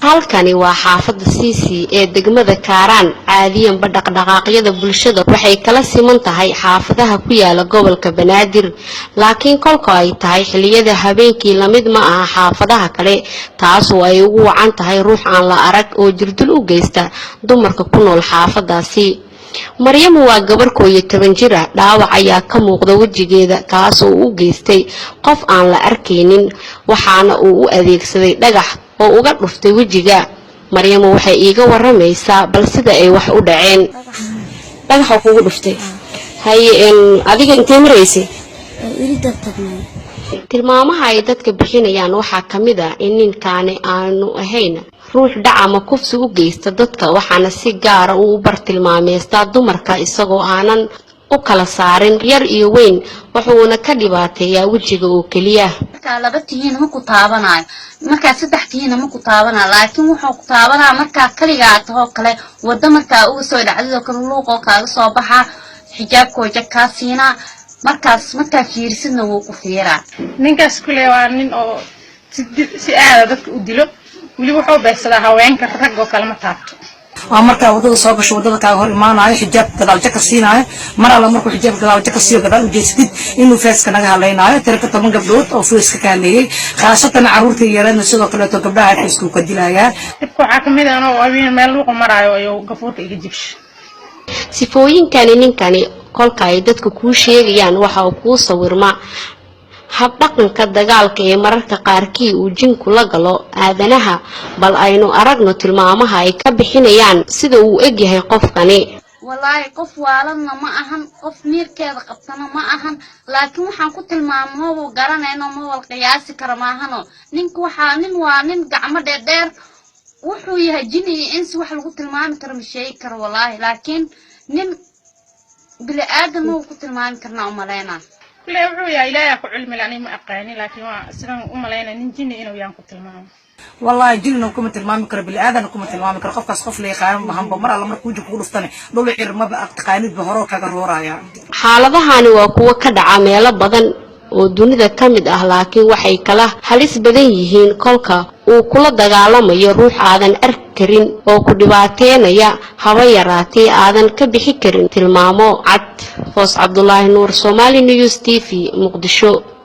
Halkani waa xaafadda Siisi ee degmada Kaaraan. Caadiyanba dhaqdhaqaaqyada bulshada waxay kala siman tahay xaafadaha ku yaala gobolka Banaadir, laakiin kolka ay tahay xilliyada habeenkii lamid ma aha xaafadaha kale, taasoo ay ugu wacan tahay ruux aan la arag oo jirdil u geysta dumarka ku nool xaafadaasi. Maryamu waa gabar 11 jir ah. Dhaawac ayaa ka muuqda wejigeeda, kaasoo u geystay qof aan la arkaynin, waxaana uu u adeegsaday dhagax oo uga dhuftay wejiga. Maryamu waxay iiga waramaysaa bal sida ay wax u dhaceen. Dhagaxa kugu dhuftay? Haye, adiga intee maraysay? Irida tagnay. Tilmaamaha ay dadka bixinayaan waxaa ka mid ah in ninkaani aanu ahayn ruux dhac ama kufsi u geysta dadka, waxaana si gaara uu u bartilmaameystaa dumarka, isagoo aanan u kala saarin yar iyo weyn, wuxuuna ka dhibaateeyaa wejiga oo keliya. Markaa laba tihiin ma ku taabanayo, markaa saddex tihiinna ma ku taabanayo, laakiin wuxuu ku taabanaya markaa kaligaa tahoo kale, waddo markaa uga soo dhacdidoo kale, luuqoo kaaga soo baxaa, xijaabkoo jag kaa siinaa. Markaas markaa fiirisidna wuu ku fiiraa. Ninkaas kule waa nin oo si aada dadka u dilo. Weliba wuxuu beegsadaa haweenka, rag oo kale ma taabto. Waa markaa wadada soo gasho, wadada kaaga hor imaanayo, xijaab gadaal jaka siinaayo. Mar alla markuu xijaab gadaal jaka siiyo, gadaal u jeesatid, inuu feeska naga hadlaynaayo. Tiraka 10 gabdhood oo feeska ka hadleeyey, khaasatan caruurta yareedna sidoo kaleeto gabdhaha feeskuu ka dilayaa. Dhibka waxaa kamid ah anoo habeen meel luuqa maraayo ayuu gafuurka iga jibsha. Sifooyinkani ninkani kolka ay dadka kuu sheegayaan, waxa uu kuu sawirma habdhaqanka dagaalka ee mararka qaarkii uu jinku la galo aadanaha. Bal aynu aragno tilmaamaha ay ka bixinayaan sida uu egyahay qofkani. Wallaahi qof waaladna ma ahan, qof miirkeeda qabtana ma ahan, laakiin waxaan ku tilmaamo maba garanayno, ma wal qiyaasi karo maahano. Ninka waxaa nin waa nin gacmo dheerdheer. Wuxuu yahay jini iyo insi, wax lagu tilmaami karo ma sheegi karo wallaahi, laakiin nin bili aadan ma ku tilmaami karnaa umalaynaa. Kule wuxuu yahay Ilaahay ku cilmi leh, aniga ma aqaani, laakiin waa sidaan u malaynaya nin jinni inuu yaan ku tilmaamo. Wallaahi jinina kuma tilmaami karo, bili aadana kuma tilmaami karo. Qofkaas qof la yaqaano mahanba. Mar alla markuu weji kugu dhuftane, dhul cir maba taqaanidba, horoo kaga rooraya. Xaaladahani waa kuwo ka dhaca meelo badan oo dunida ka mid ah, laakiin waxay kala halis badan yihiin kolka uu kula dagaalamayo ruux aadan arki karin oo ku dhibaateynaya, haba yaraatee aadan ka bixi karin tilmaamo cad. Foos Cabdulaahi Nuur, Somali News TV, Muqdisho.